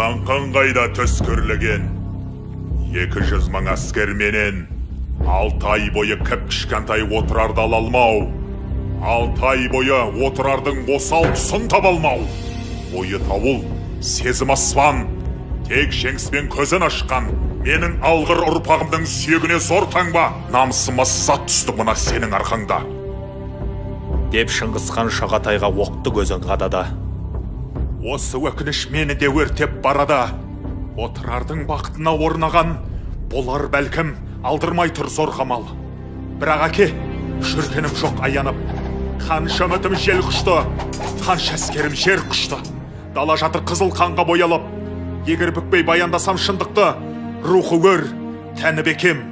Даңқың қайда төскерлеген? 200 мың әскерменен 6 ай бойы кіп-кішкентай Отырарды ала алмау, 6 ай бойы Отырардың осал тұсын таба алмау. Ойы тауыл, сезім аспан, тек жеңіспен көзін ашқан менің алғыр ұрпағымның сүйегіне зор таңба, намысыма сызат түсті мына сенің арқаңда. Деп Шыңғысхан Шағатайға оқты көзін қадады. Осы өкініш мені де өртеп барады. Отырардың бақытына орнаған болар бәлкім, алдырмай тұр зор қамал. Бірақ әке, жүргенім жоқ аянып. Қанша үмітім жел құшты, қанша әскерім жер құшты. Дала жатыр қызыл қанға боялып. Егер бүкпей баяндасам шындықты, рухы өр, тәні бекем.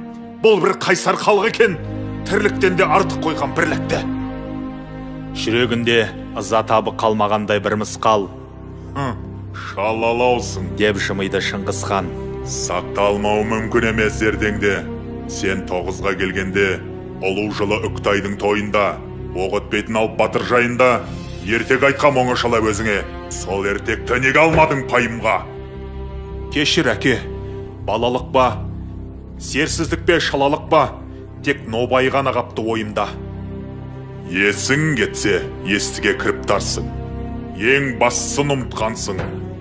Бұл бір қайсар халық екен, тірліктен де артық қойған бірлікті. Жүрегінде ыза табы қалмағандай бір мысқал. Шалалаусың, деп жымиды Шыңғысхан. Сақталмауы мүмкін емес зердеңде. Сен 9-ға келгенде, ұлу жылы Үктайдың тойында, оқ өтпейтін алып батыр жайында ертек айтқам оңашалап өзіңе. Сол ертекті неге алмадың пайымға? Кешір, әке, балалық па, серсіздік пе, шалалық па, тек нобай ғана қапты ойымда. Есің кетсе, естіге кіріптарсың. Ең бастысын ұмытқансың,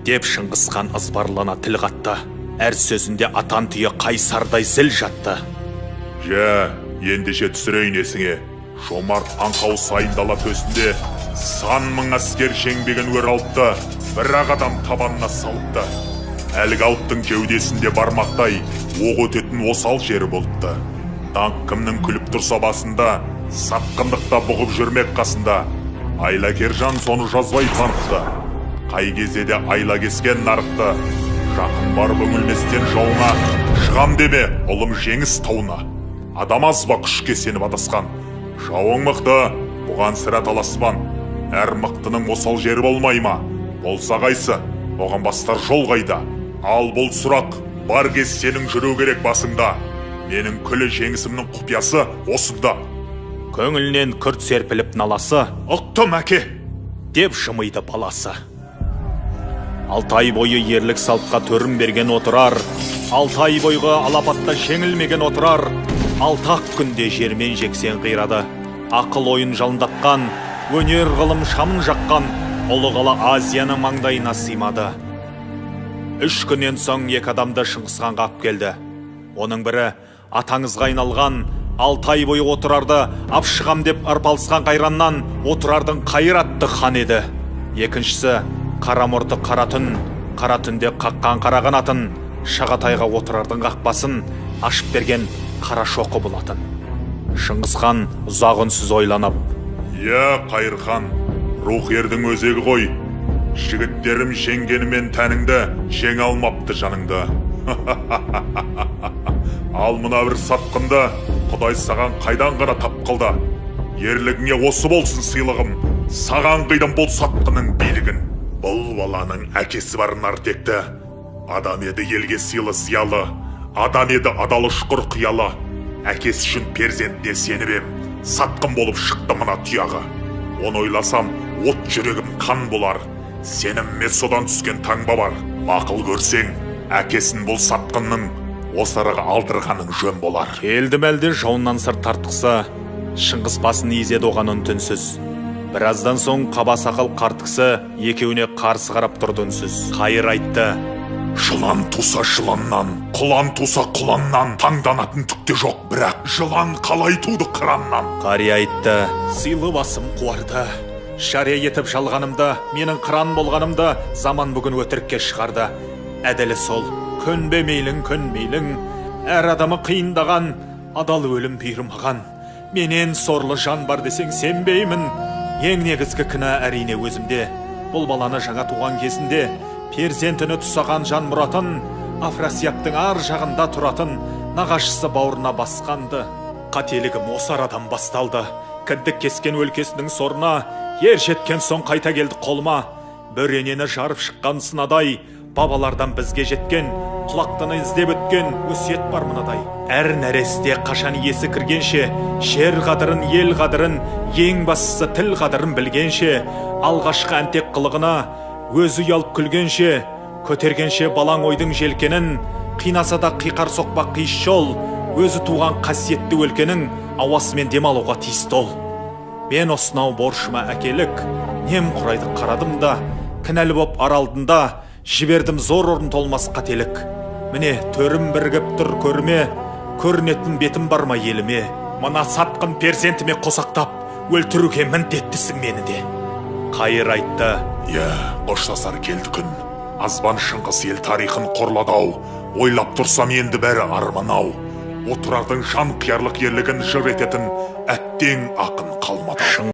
деп Шыңғысхан ызбарлана тіл қатты. Әр сөзінде атан түйе қайсардай зіл жатты. Жә, ендеше түсірейін есіңе. Жомарт аңқау сайын дала төсінде сан мың әскер жеңбеген өр алыпты, бір-ақ адам табанына салыпты. Әлгі алыптың кеудесінде бармақтай оқ өтетін осал жері болыпты. Даңқ кімнің күліп тұрса басында, сатқындықта бұғып жүрмек қасында. Айлакер жан соны жазбай танықты. Қай кезде де айла кескен нарықты. Жақын барып үңілместен жауыңа, шығам деме, ұлым жеңіс тауына. Адам аз ба күшке сеніп адасқан? Жауың мықты, бұған сірә таласпан. Әр мықтының осал жері болмай ма? Болса қайсы, оған бастар жол қайда? Ал бұл сұрақ бар кез сенің жүру керек басыңда. Менің күлі жеңісімнің құпиясы осында. Көңілінен күрт серпіліп наласы, Ұқтым, әке, деп жымиды баласы. 6 ай бойы ерлік салтқа төрін берген Отырар, 6 ай бойғы алапатта жеңілмеген Отырар, 6-ақ күнде жермен жексен қирады. Ақыл ойын жалындатқан, өнер ғылым шамын жаққан, ұлы қала Азияның маңдайына сыймады. 3 күннен соң 2 адамды Шыңғысханға алып келді. Оның бірі атаңызға айналған, 6 ай бойы Отырарды ап шығам деп арпалысқан қайраннан Отырардың қайратты хан еді. Екіншісі қара мұрты қара түн, қара түнде қаққан қара қанатын, Шағатайға Отырардың қақпасын ашып берген қара шоқы болатын. Шыңғысхан ұзақ үнсіз ойланып, Иә, Қайырхан, рух ердің өзегі ғой. Жігіттерім жеңгенімен тәніңді, жеңе алмапты жаныңды. Ал мына бір сатқынды Құдай саған қайдан ғана тап қылды. Ерлігіңе осы болсын сыйлығым, саған қидым бұл сатқынның билігін. Бұл баланың әкесі бар нартекті, адам еді елге сыйлы зиялы, адам еді адал ұшқыр қиялы. Әкесі үшін перзентіне сеніп ем, сатқын болып шықты мына тұяғы. Оны ойласам, от жүрегім қан болар, сенімме содан түскен таңба бар. Мақыл көрсең, әкесін бұл сатқынның осы араға алдырғаның жөн болар. Келді мәлде жауыннан сыр тартқысы, Шыңғыс басын изеді оған үн-түнсіз. Біраздан соң қаба сақал қарт кісі екеуіне қарсы қарап тұрды үнсіз. Қайыр айтты: Жылан туса жыланнан, құлан туса құланнан, таңданатын түк те жоқ, бірақ жылан қалай туды қыраннан? Қария айтты: Сыйлы басым қуарды, жария етіп жалғанымды, менің қыран болғанымды заман бүгін өтірікке шығарды. Әділі сол, көнбе мейлің, көнмейлің, әр адамы қиындаған, адал өлім бұйырмаған. Менен сорлы жан бар десең сенбеймін. Ең негізгі кінә әрине өзімде. Бұл баланы жаңа туған кезінде перзентіні тұсаған жан мұратын, Афрасияптың ар жағында тұратын нағашысы бауырына басқанды. Қателігім осы арадан басталды. Кіндік кескен өлкесінің сорына ер жеткен соң қайта келді қолыма. Бөренені жарып шыққан сынадай, бабалардан бізге жеткен, құлақтыны іздеп өткен өсиет бар мынадай. Әр нәресте қашан есі кіргенше, жер қадірін, ел қадірін, ең бастысы тіл қадірін білгенше, алғашқы әнтек қылығына өзі ұялып күлгенше, Көтергенше балаң ойдың желкенін, қинаса да қиқар соқпақ қиыс жол, өзі туған қасиетті өлкенің ауасымен демалуға тиісті ол. Мен осынау борышыма әкелік, немқұрайды қарадым да, кінәлі боп ар алдында, жібердім зор орын толмас қателік. Міне, төрім бірігіп тұр көріме, көрінетін бетім бар ма еліме? Мына сатқын перзентіме қосақтап, өлтіруге міндеттісің мені де. Қайыр айтты. Иә, қоштасар келді күн. Азбан Шыңғыс ел тарихын қорлады-ау. Ойлап тұрсам енді бәрі арман-ау. Отырардың жан қиярлық ерлігін жыр ететін әттең ақын қалмады.